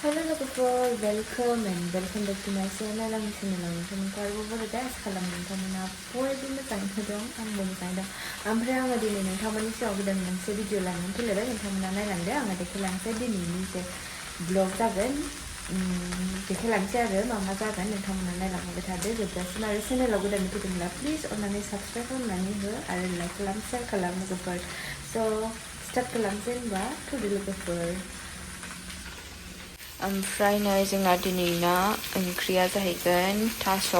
Hello logofer, welcome back to my channel. Ang channel nोंथांमोनखौ आरोबाव guys खालाम नोंथांमोना बयबो मोजाङैनो दं आंबो मोजाङै दं ओमफ्राय आङो दिनै नोंथांमोननि सिगाङाव गोदान मोनसे भिडिअ लानानै फैलायबाय नोंथांमोना नायलांदो आङो देखायलांसै दिनैनि जे ब्लग जागोन देखायलांसै आरो मा जागोन नोंथांमोना नायलांबाय थादो जोबजासिम आरो चेनेलाव गोदानै फैदोंब्ला प्लिज अन्नानै साबस्क्राइब खालामनानै हो आरो लाइक खालाम शेयार खालाम लोगोफोर स' स्टार्ट खालामसै होनबा थुदो लोगोफोर ओमफ्राय नै जोंना दिनैना ओंख्रिया जाहैगोन थास'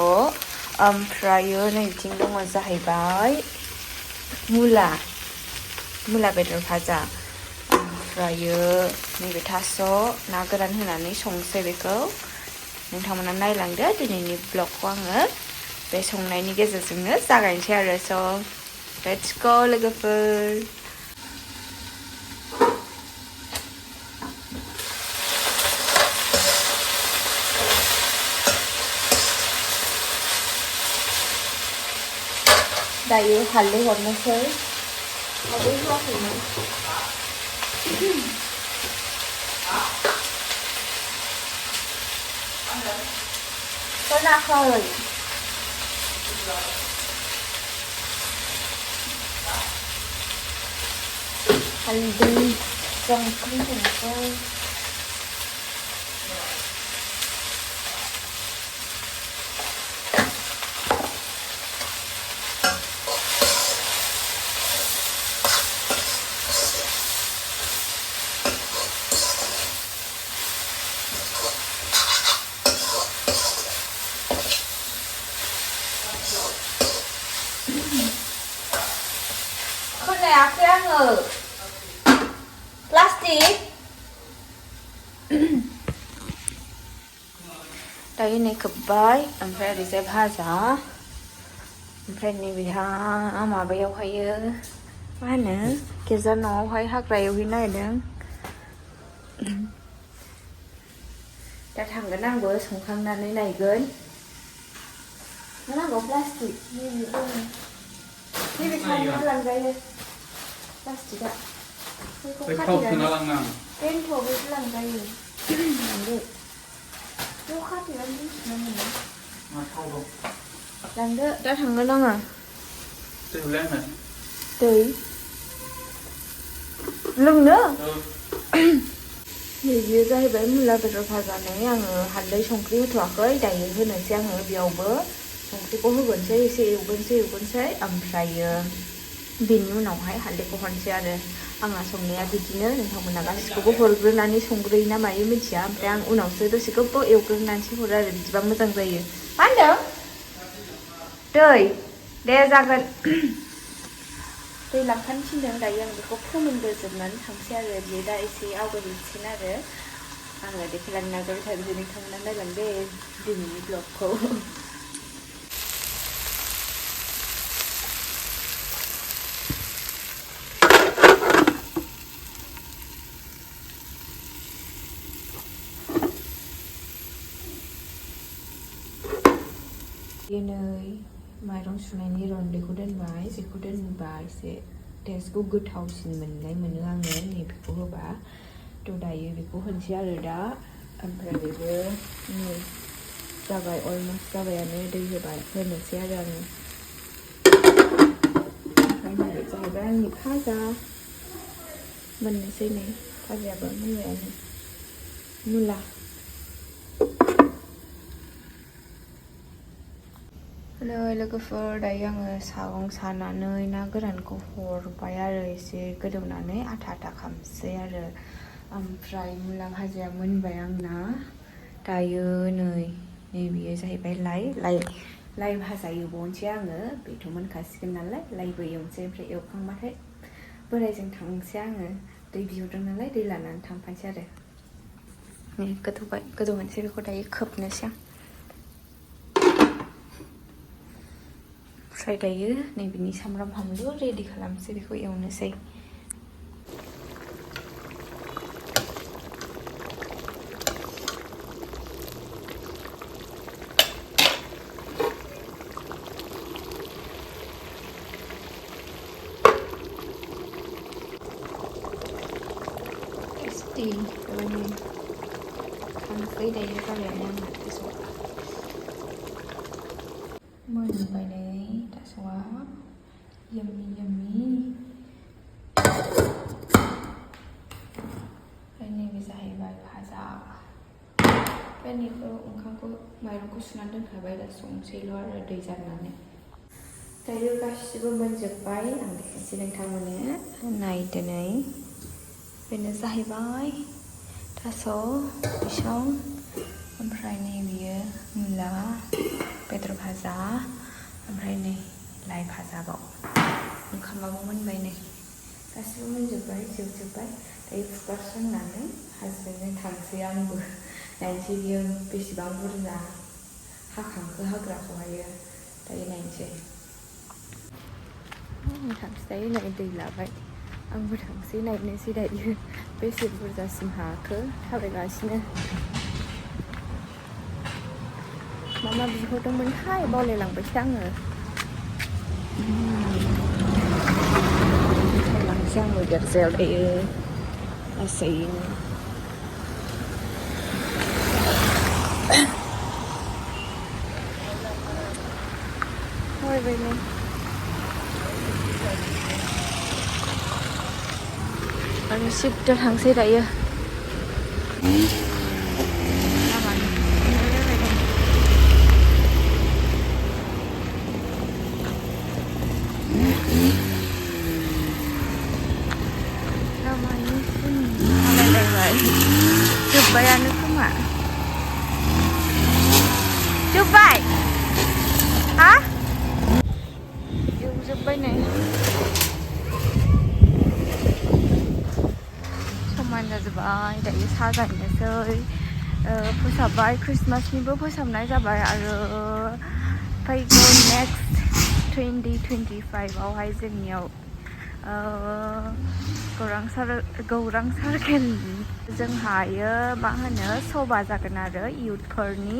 ओमफ्रायो नैथिं दङ जाहैबाय मुला बेदर भाजा ओमफ्रायो नैबे थास' ना गोरान होनानै संसै बेखौ नोंथांमोना नायलांदो दिनैनि ब्लगखौ आङो बे संनायनि गेजेरजोंनो जागायनोसै आरो स' लेट्स गो लोगोफोर दायो हालदै हरनोसै हालदै होआखैमोन होनाखै हालदै संख्रि होनोसै खोनायाखै आङो प्लास्टिक दायो नै खोब्बाय ओमफ्राय ओरैजाय भाजा ओमफ्राय नैबेहा माबायावहायो मा होनो गिर्जा न'आवहाय हाग्रा एवहैनो नागिरदों दा थांगोन आंबो संखांनानै नायगोन मा नांगौ प्लास्टिक नैबे खानाया लांजायो प्लास्टिकआ बेखौ खाथेनानै बेनोथ' बेखौ लांजायो लांदो बेयाव खाथेनानै दोनफिननांगौ लांदो दा थांगोन आङो दै लोंनो बेयो जाहैबाय मुला बेदर भाजानै आङो हालदै संख्रि होथ'वाखै दायो होनोसै आङो बेयावबो संख्रिखौ होगोनसै एसे एवगोनसै ओमफ्रायो बेनि उनावहाय हालदैखौ हरनोसै आरो आंना संनाया बिदिनो नोंथांमोना गासिखौबो हरग्रोनानै संग्रोयो ना मायो मिथिया ओमफ्राय आं उनावसो दसे गोबाव एवग्रोनानैसो हरो आरो बिदिबा मोजां जायो मा होनदों दै दे जागोन दै लांफानो थिनदों दायो आं बेखौ फोमोनग्रोजोबनानै थांसै आरो बियो दा एसे आवगायहैसिगोन आरो आङो देखायलांनो नाजाबाय थानोसै नोंथांमोना नायलांदे दिनैनि ब्लगखौ नै माइरं सुनायनि रन्दैखौ दोनबाय जेखौ दोनबा एसे टेस्टखौ गोथावसिन मोननाय मोनो आङो नैबेखौ होबा थ' दायो बेखौ होनोसै आरो दा ओमफ्राय बेबो नै जाबाय अलमस्ट जाबायानो दै होनोसै आरो आङो ओमफ्राय नैबे जाहैबाय आंनि भाजा मोननोसै नै भाजायाबो मोनबायानो मुला नै लोगोफोर दायो आङो सागं सानानै ना गोरानखौ हरबाय आरो एसे गोदौनानै आथा खालामसै आरो ओमफ्राय मुला भाजाया मोनबाय आंना दायो नैबेयो जाहैबाय लाइ भाजा एवबावनोसै आङो बेथ' मोनखासिगोन नालाय लाइबो एवनोसै ओमफ्राय एवखांबाथाय बोरायजों थांसै आङो दै बिहरदों नालाय दै लानानै थांफानोसै आरो नै गोदौहोनोसै बेखौ दायो खोबनोसै आं ओमफ्राय दायो नैबेनि सामब्राम फानलु रेडि खालामसै बेखौ एवनोसै tea. थांसै दायो जाबायानो आंना थास'आ मोनबाय नै थास'आ yummy ओमफ्राय नैबे जाहैबाय भाजा ओमफ्राय नैखौ ओंखामखौ माइरंखौ सुनानै दोनखाबाय दा संसैल' आरो दै जाननानै दायो गासिबो मोनजोब्बाय आं देखायनोसै नोंथांमोननो नायदो नै बेनो जाहैबाय थास' बिसं ओमफ्राय नै बियो मुला बेदर भाजा ओमफ्राय नै लाइ भाजाबाव ओंखामाबो मोनबाय नै गासिबो मोनजोब्बाय जोबजोब्बाय दायो फुगारस्रांनानै हाजिरजों थांसै आंबो नायनोसै बियो बेसेबां बुरजा हाखांखो हाग्राखौहायो दायो नायनोसै थांसै दायो नै दै लाबाय आंबो थांसै नायनोसै दायो बेसे बुरजासिम हाखो थाबायगासिनो मा बिहरदोंमोनथाय बावलायलांबायसो आङो थांलांसै आंबो गिर्जायाव दायो लासैनो फरायबाय नै आरो सिदा थांसै दायो जोब्बायानो खोमा जोब्बाय हा जोबजोब्बाय नै समान जाजोब्बाय दायो साजायनोसै फोसाबबाय ख्रिस्टमासनिबो फोसाबनाय जाबाय आरो फैगौ नेक्स्ट 2025आवहाय जोंनियाव गौरां सार्केलनि जोंहायो मा होनो सभा जागोन आरो इयुथफोरनि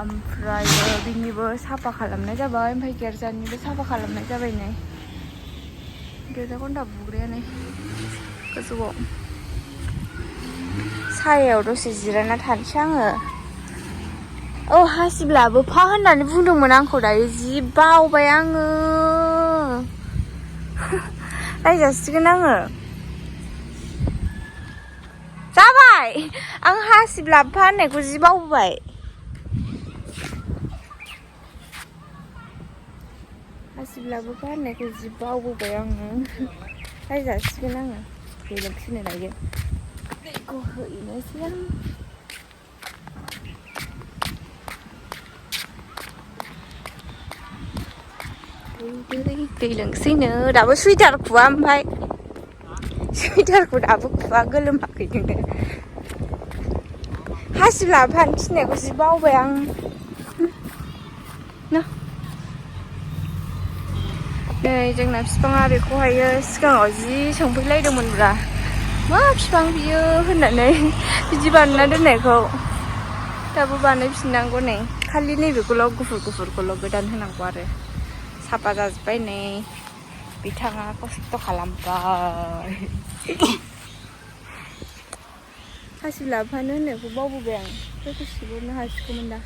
ओमफ्राय बिनिबो साफा खालामनाय जाबाय ओमफ्राय गिर्जानिबो साफा खालामनाय जाबाय नै गिर्जाखौ दा बुग्राया नै गोजौआव सायायाव दसे जिरायना थानोसै आङो औ हासिब लाबोफा होननानै बुंदोंमोन आंखौ दायो जि बावबाय आङो रायजासिगोन आङो जाबाय आं हासिब लाबोफा होननायखौ जि बावबाय हासिब लाबोफा होननायखौ जि बावबोबाय आङो रायजासिगोन आङो बेलेगसोनो दायो दैखौ हैनोसै आं दै लोंसैनो दाबो सुइटार खुवा ओमफ्राय सुइटारखौ दाबो खुवा गोलोमाखै नोङो हासिब लाबोफानो थिननायखौ जि बावबाय आं नै जोंना बिफाङा बेखौहायो सिगाङाव जि सोंफैलायदोंमोनब्रा मा बिफां बियो होननानै बिदि बानायना दोननायखौ दाबो बानायफिननांगौ नै खालि नैबेखौल' गुफुरखौल' गोदान होनांगौ आरो साफा जाजोब्बाय नै बिथाङा खस्थ' खालामबाय हासिब लाबोफानो होननायखौ बावबोबाय आं बेखौ सिबहरनो हासिगौमोन दा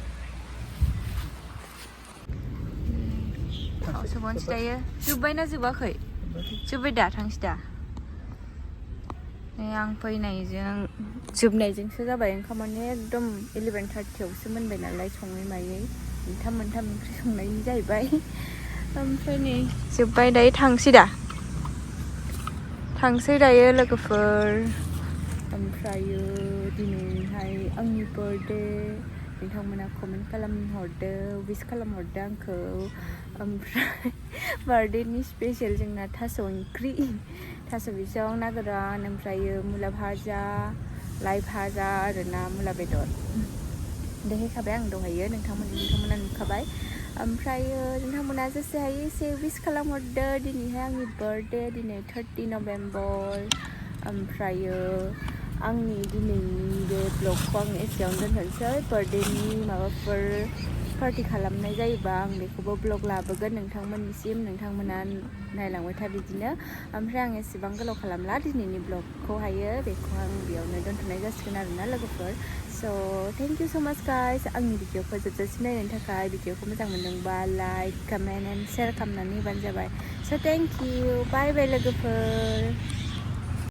सोबावनोसै दायो जोब्बायना जोबाखै जोब्बाय दा थांसै दा आं फैनायजों जोबनायजोंसो जाबाय ओंखामानो एकदम 11:30आवसो मोनबाय नालाय सङै मायै मोनथाम ओंख्रि संनायनि जाहैबाय ओमफ्राय नै जोब्बाय दायो थांसै दायो लोगोफोर ओमफ्रायो दिनैहाय आंनि बार्थडे नोंथांमोना कमेन्ट खालामहरदो विश खालामहरदो आंखौ ओमफ्राय बार्थडेनि स्पेशल जोंना थास' ओंख्रि थास' बिसं ना गोरान ओमफ्रायो मुला भाजा लाइ भाजा आरोना मुला बेदर देखायखाबाय आं दहायो नोंथांमोना नुखाबाय ओमफ्रायो नोंथांमोना जेसे हायो एसे विश खालामहरदो दिनैहाय आंनि बार्थडे दिनै 30 नभेम्बर ओमफ्रायो आंनि दिनैनि बे ब्लगखौ आं एसेयावनो दोनथ'नोसै बार्थडेनि माबाफोर पार्टि खालामनाय जायोबा आं बेखौबो ब्लग लाबोगोन नोंथांमोननिसिम, नोंथांमोना नायलांबाय था बिदिनो। ओमफ्राय आं एसेबां गोलाव खालामला दिनैनि ब्लगखौहायो, बेखौ आं बेयावनो दोनथ'नाय जासिगोन आरोना लोगोफोर। स' थेंक इउ स' माच गाइस आंनि भिडिअखौ जोबजासिम नायनायनि थाखाय। भिडिअखौ मोजां मोनदोंबा लाइक, कमेन्ट एन्ड शेयार खालामनानै होबानो जाबाय। स' थेंक इउ, बाय बाय लोगोफोर।